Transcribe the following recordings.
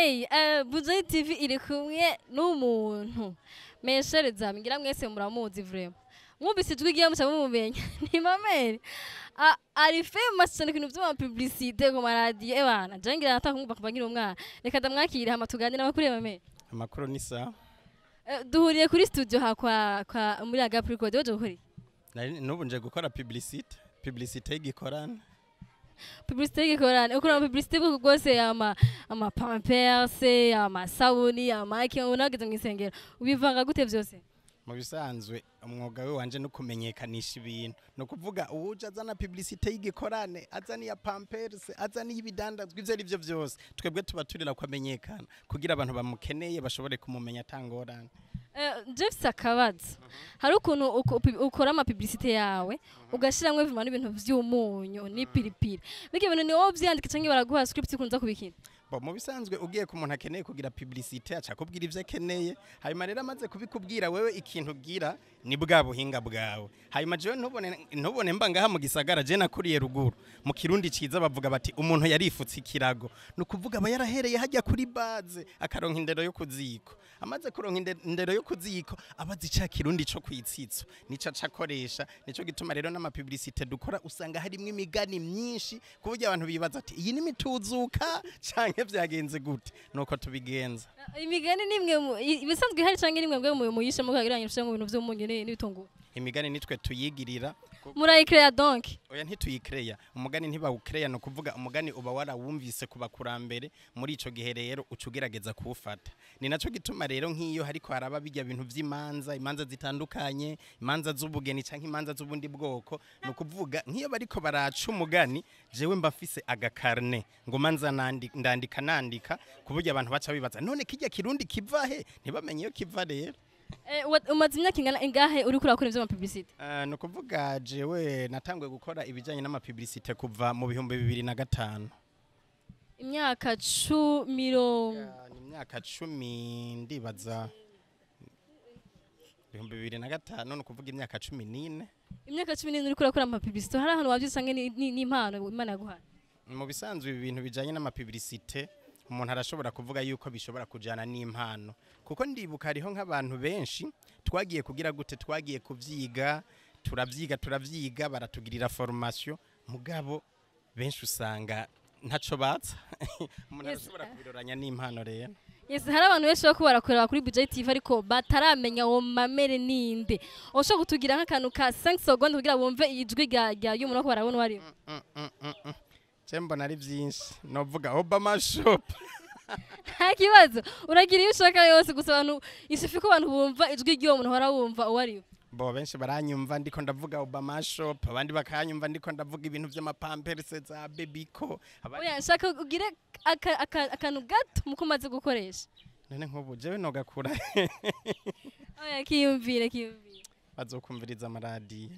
Okay, Bujoyi TV iri kumwe n'umuntu meshereza, ngira mwese muramuzi vraiment. Mwumvise ijwi ryiwe muca mumumenya. Ni Mamere. Ari famous cyane ku bintu vy'ama publicité ku maradiyo. Ebana, je ngira natakumva kuva nkiri umwana. Reka ndamwakire hama tuganire. Amakuru ya Mamere? Amakuru ni sawa. Duhuriye kuri studio ha kwa muri Agape Record. Waje gukora iki? N'ubu nje gukora publicité y'igikorane. Publicité y'igikorane? Ukora ama publicité bwoko bwose, ama pampers, amasabuni, amaki, unageze mu isengero. Ubivanga gute vyose? Mu bisanzwe umwuga we wanje no kumenyekanisha ibintu, ni ukuvuga uwuje azana publicité y'igikorane, azana iya pampers, azana iy'ibidandazwa, ivyo ari byo byose, twebwe tuba turira ko amenyekana kugira abantu bamukeneye bashobore kumumenya atangorane. Je mfise akabazo. Hari ukuntu ukora ama publicité yawe ugashiramwo bivuma n'ibintu vy'umunyu n'ipiripiri. Bige bintu ni wowe uvyandika canke baraguha script ukunza kubikina? Bo, mu bisanzwe ugiye ku muntu akeneye kugira publicité, aca akubwira ivyo akeneye. Hanyuma rero amaze kubikubwira, wewe ikintu ugira ni bwa buhinga bwawe. Hanyuma jewe ntubone mba ngaha mu gisagara, je nakuriye ruguru. Mu Kirundi ciza bavuga bati umuntu yarifutse ikirago, ni ukuvuga aba yarahereye hajya kuri base akaronka indero yo kuziko. Amaze kuronka indero yo kuziko, aba azi ca Kirundi co kwitsitso, nico aca akoresha. Nico gituma rero n'ama publicité dukora usanga harimwo imigani myinshi, ku buryo abantu bibaza ati iyi ni mituzuka canke vyagenze gute? Nuko tubigenza. Imigani nimwe ibisanzwe ihari canke nimwe mwe muyishemo kugira ngo mu bintu vy'umunyu n'ibitunguru? Imigani nitwe tuyigirira. Murayikreya donc? Oya, ntituyikreya. Umugani ntibawukreya, ni ukuvuga umugani uba warawumvise ku bakurambere. Muri ico gihe rero uca ugerageza kuwufata. Ni naco gituma rero nk'iyo hariko haraba bijya bintu vy'imanza, imanza zitandukanye, imanza z'ubugeni canke imanza z'ubundi bwoko, ni ukuvuga nk'iyo bariko baraca umugani, jewe mba mfise aga carnet ngo manza ndandika, nandika ku buryo abantu baca bibaza none kirya Kirundi kiva he, ntibamenye iyo kiva rero. Umaze imyaka ingana ingahe uriko urakora ivyo publicité? Ni ukuvuga jewe natanguye gukora ibijyanye n'ama publicité kuva mu 2005. Imyaka mirongo Ni imyaka 10 ndibaza. 2005, ni ukuvuga imyaka 14. Imyaka 14 uriko urakora ama publicité. Hari ahantu wavyise canke ni impano Imana yaguhaye? Mu bisanzwe ibi bintu bijyanye n'ama publicité umuntu arashobora kuvuga yuko bishobora kujyana n'impano, kuko ndibuka hariho nk'abantu benshi twagiye kugira gute, twagiye kubyiga, turavyiga, turavyiga, baratugirira formation, mugabo benshi usanga ntaco baza. Umuntu arashobora kubiroranya n'impano rero. Yes, hari abantu benshi bako barakorera kuri Buja TV ariko bataramenya uwo Mamere ninde. Ushobora kutugira nk'akantu ka 5 secondes kugira bumve ijwi rya y'umuntu ko barabona uwo ari we? Je mbona ari byinshi, novuga Obama Shop. Nta kibazo, uragira iyo ushaka yose, gusa abantu isufi ko abantu bumva ijwi ry'uwo muntu uhora wumva uwo ari we. Bo, benshi baranyumva ndiko ndavuga Obama Shop, abandi bakanyumva ndiko ndavuga ibintu vy'ama pampers za Bebiko, abandi Oya, nshaka ugire akantu gato muko umaze gukoresha. None nk'ubu jewe nogakura? Oya, kiyumvire, kiyumvire. Bazokumviriza amaradiyo,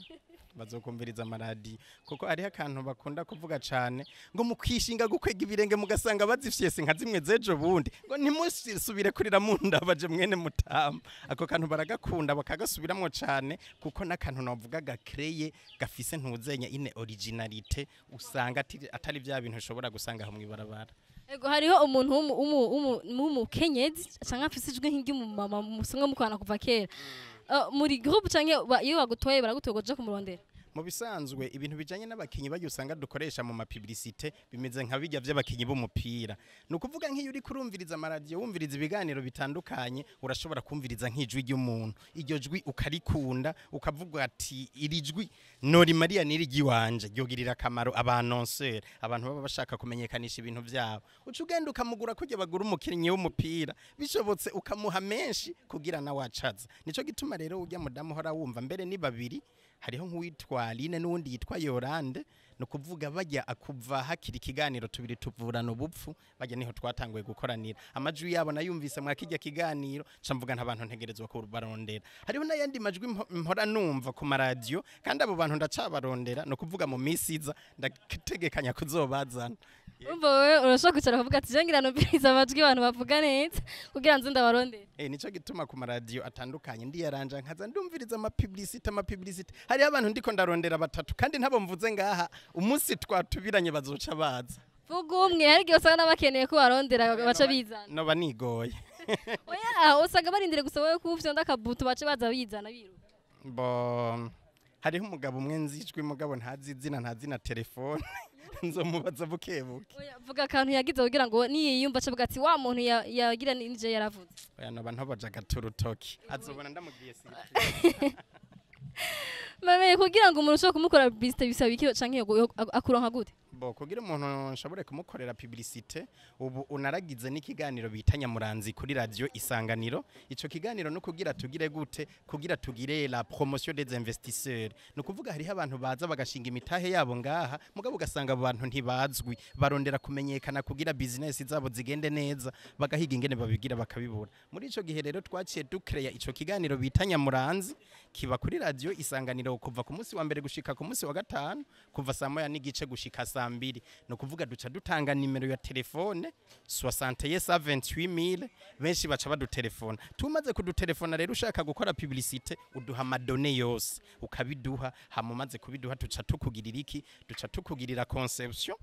bazokumviriza amaradiyo, kuko hariho akantu bakunda kuvuga cane ngo mukishinga gukwega ibirenge mugasanga bazifyese nka zimwe z'ejo bundi, ngo ntimusubire kurira mundabaje mwene mutama. Ako kantu baragakunda bakagasubiramwo cane, kuko n'akantu novuga gakreye gafise ntuzenya ine originalité, usanga atari vya bintu ushobora gusanga aho mw'ibarabara. Ego, hariho umuntu w'umukenyezi canke afise ijwi nk'iry'umumama musanzwe mukorana kuva kera. Muri groupe canke iyo bagutoye, baragutoye kuja kumurondera? Mu bisanzwe ibintu bijanye n'abakinyi barya usanga dukoresha mu ma publicité bimeze nka bijya vy'abakinyi b'umupira. Ni ukuvuga nk'iyo uri kurumviriza amaradiyo, wumviriza ibiganiro bitandukanye, urashobora kumviriza nk'ijwi ry'umuntu, iryo jwi ukarikunda, ukavuga ati iri jwi nori Maria niri ry'iwanje ryogirira akamaro aba annonceur, abantu baba bashaka kumenyekanisha ibintu vyabo. Uca ugenda ukamugura kurya bagura umukinnyi w'umupira, bishobotse ukamuha menshi kugira nawe acaza. Nico gituma rero urya mudamu uhora wumva, mbere ni babiri, hariho nk'uwitwa Aline n'uwundi yitwa Yorande. Ni ukuvuga bajya akuva hakiri ikiganiro tubiri tuvurana ubupfu, bajya niho twatanguye gukoranira. Amajwi yabo nayumvise mwa kijya kiganiro, nca mvuga nta bantu ntegerezwa kubarondera. Hariho n'ayandi majwi mpora numva ku maradiyo, kandi abo bantu ndacabarondera. Ni ukuvuga mu minsi iza ndategekanya kuzobazana. Urumva wewe urashobora kwicara ukavuga ati je ngira numviriza amajwi y'abantu bavuga neza kugira nze ndabarondere. Nico gituma ku maradiyo atandukanye ndiyaranja nkaza ndumviriza ama publicité, ama publicité. Hariho abantu ndiko ndarondera batatu, kandi ntabo mvuze ngaha, umunsi twatubiranye bazoca baza. Vuga umwe, hari igihe usanga n'abakeneye ko barondera baca bizana. Noba nigoye. Oya, usanga barindiriye gusa wowe ko ufite akabuto bace baza bizana biruka. Bo, hariho umugabo umwe nzi ijwi, mugabo ntazi izina, ntazi na telefone, nzomubaza buke buke. Oya, vuga akantu yagize kugira ngo niyiyumva ace avuga ati wa muntu yagira nije yaravuze. Oya, noba ntoboje agaturutoki, azobona ndamubwiye surprise. Mame, kugira ngo umuntu ushobore kumukora publicité bisaba iki, canke akuronka gute? Bo, kugira umuntu nshobore kumukorera publicité, ubu unaragize n'ikiganiro bita Nyamuranzi kuri Radio Isanganiro. Ico kiganiro no kugira tugire gute, kugira tugire la promotion des investisseurs. No kuvuga hariho abantu baza bagashinga imitahe yabo ngaha, mugabo ugasanga abo bantu ntibazwi, barondera kumenyekana kugira business zabo zigende neza, bagahiga ingene babigira bakabibura. Muri ico gihe rero twaciye ducrea ico kiganiro bita Nyamuranzi, kiba kuri Radio Isanganiro kuva ku munsi wa mbere gushika ku munsi wa gatanu, kuva saa 1:30 gushika saa 2. Ni ukuvuga duca dutanga nimero ya telefone 61 28000, benshi baca badutelefona. Tumaze kudutelefona rero, ushaka gukora publicité, uduha ama données yose, ukabiduha. Hama umaze kubiduha, tuca tukugirira iki? Duca tukugirira conception.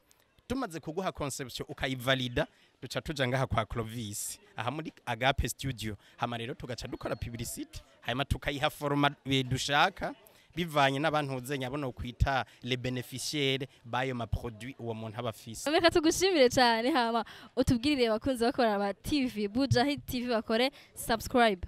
Tumaze kuguha conception ukayivalida, duca tuja ngaha kwa Clovis, aha muri Agape Studio. Hama rero tugaca dukora publicité, hanyuma tukayiha format dushaka bivanye n'abantu uzenya bono kwita les bénéficiaires bayo ma produit uwo muntu aba afise. Reka tugushimire cyane, hama utubwirire abakunzi bakora ba TV Bujahi TV bakore subscribe.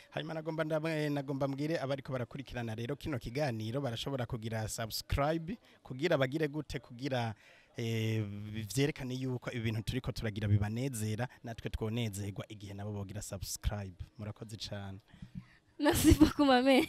Hanyuma nagomba mbwire abariko barakurikirana rero kino kiganiro, barashobora kugira subscribe kugira bagire gute, kugira vyerekane yuko ibintu turiko turagira bibanezera, natwe twonezerwa igihe nabo bogira subscribe. Murakoze cane. Merci beaucoup, mame.